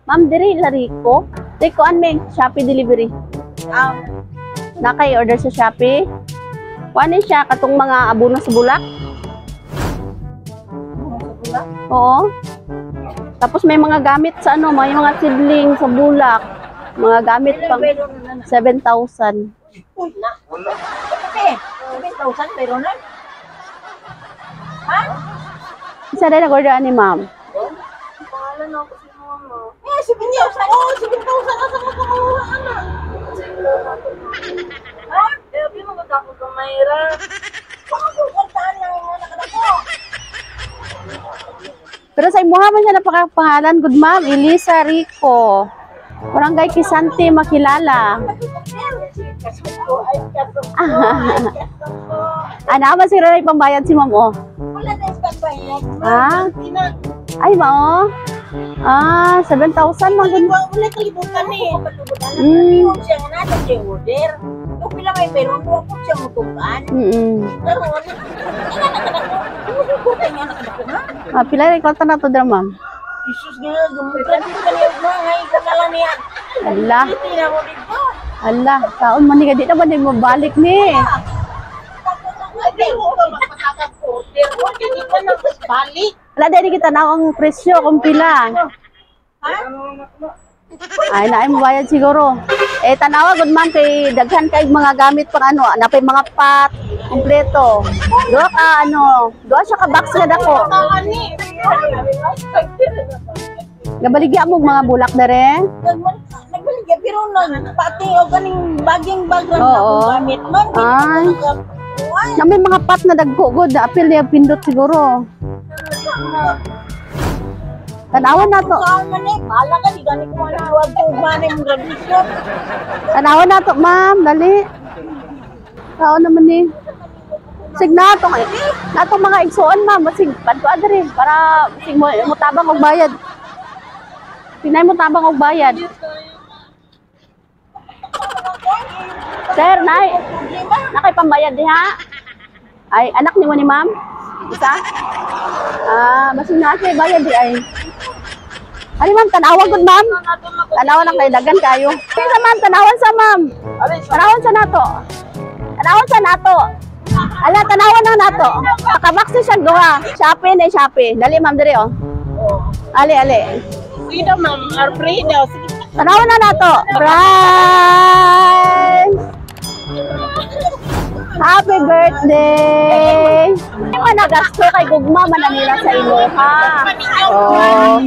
Ma'am, diri Larico. Take ko an may Shopee delivery. Ah, Nakay order sa Shopee. Kuan ni siya katong mga abono sa bulak. Oo. Tapos may mga gamit sa ano, may mga seedling sa bulak. Mga gamit pang 7,000. Uy, na. Wala. Ate, 7,000 pero na. Ha? Isa rin nag-order ani, ma'am. Pangalan ako si mama. Eh, 7,000. Oh, 7,000 asa mo kumuha, ana? Ha? Eh, abi mo ako gamay ra. Baka kung kwartaan lang mo nakadako. Pero sa imuha man siya napakapangalan, good ma'am, Elisa Rico. Barangay Kisante, makilala. Kasuko, ay kasuko, ay kasuko. Ana, man siguro na pambayad si ma'am, oh. Wala na yung pambayad. Ah? Tina, Ay, mao. Ah, 7,000 man gud. wala kalibutan eh. Kung siya nga nasa siya order. Kung pila may pero kung ako siya mutukan. Pero ano, ina nakadako. Kumusukutan nga nakadako na. Ah, pila rin kwarta na to dra, ma'am? Jesus nga, gumutra dito ka niya. Mga ngayon ko na lang niya. Ala, Hindi na mo dito. ala, taon man ni ka di na man ni mabalik ni. Hindi mo ba magpakakag-order? Huwag hindi pa na balik. Wala dili kita na ang presyo kung pila. Ha? Ay, naay mo bayad siguro. Eh, tanawa gud man kay daghan kay mga gamit pang ano, napay mga pot, kompleto. Duha ka ano, duha siya ka box nga dako. Ani. Gabaligya mo og mga bulak dere. Nagbaligya pero nag pati o ganing baging bag lang Oo. akong gamit man. Di Ay. ko nagakuha. Na may mga pot na dagko gud, apil niya pindot siguro. Tanawa na to. Saan man eh, bahala ka, di gani ko man huwag ko man yung grabisyon. Tanawa na to, ma'am, dali. Tao naman ni. Sig na to natong mga igsuon, ma'am, sig padto diri para sig mo mutabang og bayad. Tinay mo tabang og bayad. Sir, nay. Nakay pambayad diha. Ay, anak nimo ni ma'am? Isa? Ah, basin na siya bayad di ay. Ani ma'am, tanawa gud, ma'am. Tanawa na kay dagan kayo. Sa ma'am, tanawan sa ma'am. Tanawan sa nato. Tanawan sa nato. Ala, tanawan na nato. Pakabox ni siya duha. Shopee na Shopee. Dali ma'am diri oh. Ali, ali. Sige daw ma'am, are free daw. Sige. Tanawan na nato. Prize! Happy birthday! Hindi man nagasto kay gugma man na nila sa imo ha. Oh.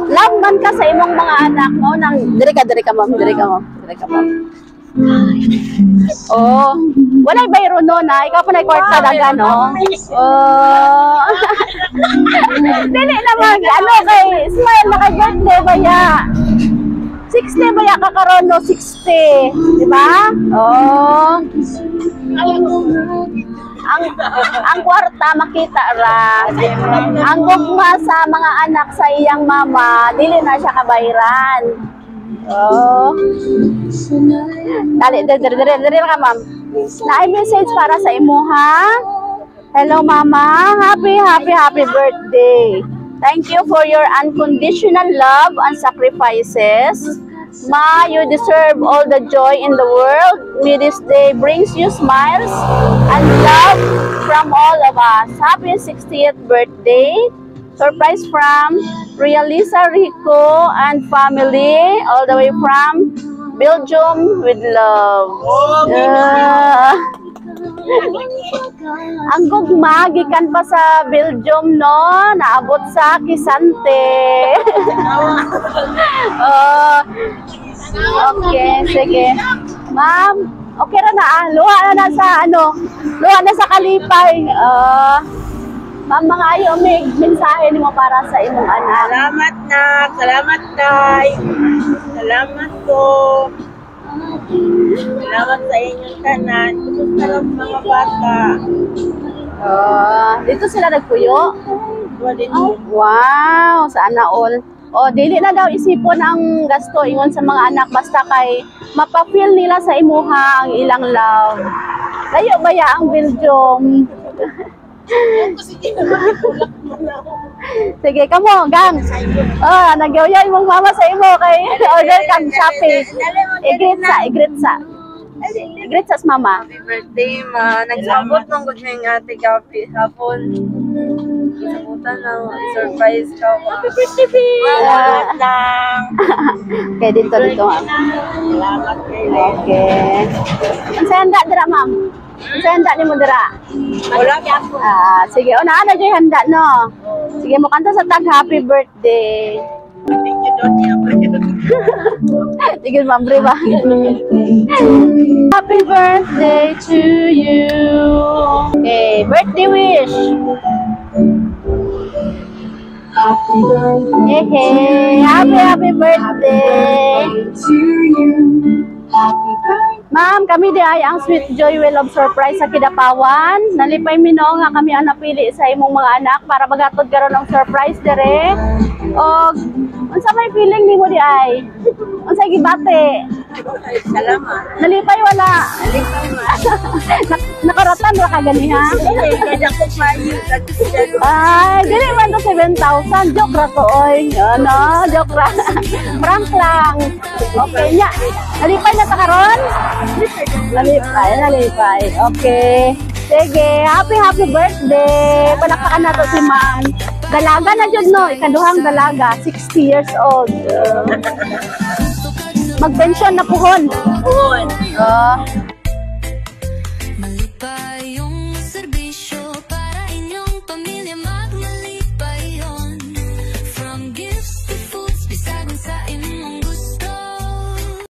Love man ka sa imong mga anak mo nang diri ka ma'am, diri ka ma'am, diri ka ma'am. Oh, walay bayro no na ikaw pa na kwarta dagan no. Oh. Dili na mag ano kay smile na kay birthday ba ya? 60 ba ya ka karon no 60, di ba? Oh. Ang kwarta makita ra. Ang gugma sa mga anak sa iyang mama, dili na siya kabayran. Oh. Dali, dali, dali, dali, dali ka, ma'am. Naay message para sa imo, ha? Hello, mama. Happy, happy, happy birthday. Thank you for your unconditional love and sacrifices. Ma, you deserve all the joy in the world. May this day brings you smiles and love from all of us. Happy 60th birthday. Surprise from Realisa Rico and family, all the way from Belgium with love. Yeah. Ang gugma gikan pa sa Belgium no, naabot sa Kisante. Oh. Okay, sige. Ma'am, okay ra na ah. Luha na na sa ano, luha na sa kalipay. Ah. Ma'am, mga ayo may mensahe nimo para sa imong anak. Salamat na, salamat tay. Salamat po. Salamat sa inyong tanan. Kumusta lang mga bata? Oh, dito sila nagpuyo. Dua dito. Wow, sana all. O, dili na daw isipon ang gasto ingon sa mga anak basta kay mapa-feel nila sa imuha ang ilang love. Layo ba ya ang Belgium? Sige, tulak mo na ako. Sige, kamo, gang. Oh, nagyoy imong mama sa imo kay order kang Shopee. I-greet sa, i-greet sa. I-greet sa mama. Happy birthday, ma. Nagsabot mong gud yung ate Gabi hapon. Sabutan lang. Surprise ka, ma. Happy birthday, Bill! Salamat lang. Okay, dito, dito, ma'am. Salamat kayo. Okay. Unsa handa dira, ma'am? Unsa handa nimo dira? Wala po. Ah, sige, una na jud handa, no. Sige, mo kanta sa tag happy birthday. Thank you, Donnie. Sige, ma'am, ba? Happy birthday to you. Okay, birthday wish. Happy birthday Hey, hey. Happy, happy birthday. to you. Happy birthday. Ma'am, kami di ay ang Sweet Joy Will of Surprise sa Kidapawan. Nalipay mi no nga kami ang napili sa imong mga anak para magatod karon ng surprise dire. Og unsa may feeling nimo di ay? Unsa gibati? Salamat. Nalipay wala? Nakaratan ra ka gani ha? Eh, kaya ko payo. Ay, dili man to 7,000. Joke ra to, oy. Ano, joke ra. Prank lang. Okay nya. Nalipay na ta karon? Nalipay, nalipay. Okay. Sige, happy happy birthday. Palakpakan nato si Ma'am. Dalaga na jud no, ikaduhang dalaga, 60 years old. Magpensyon na puhon. Puhon. Oh.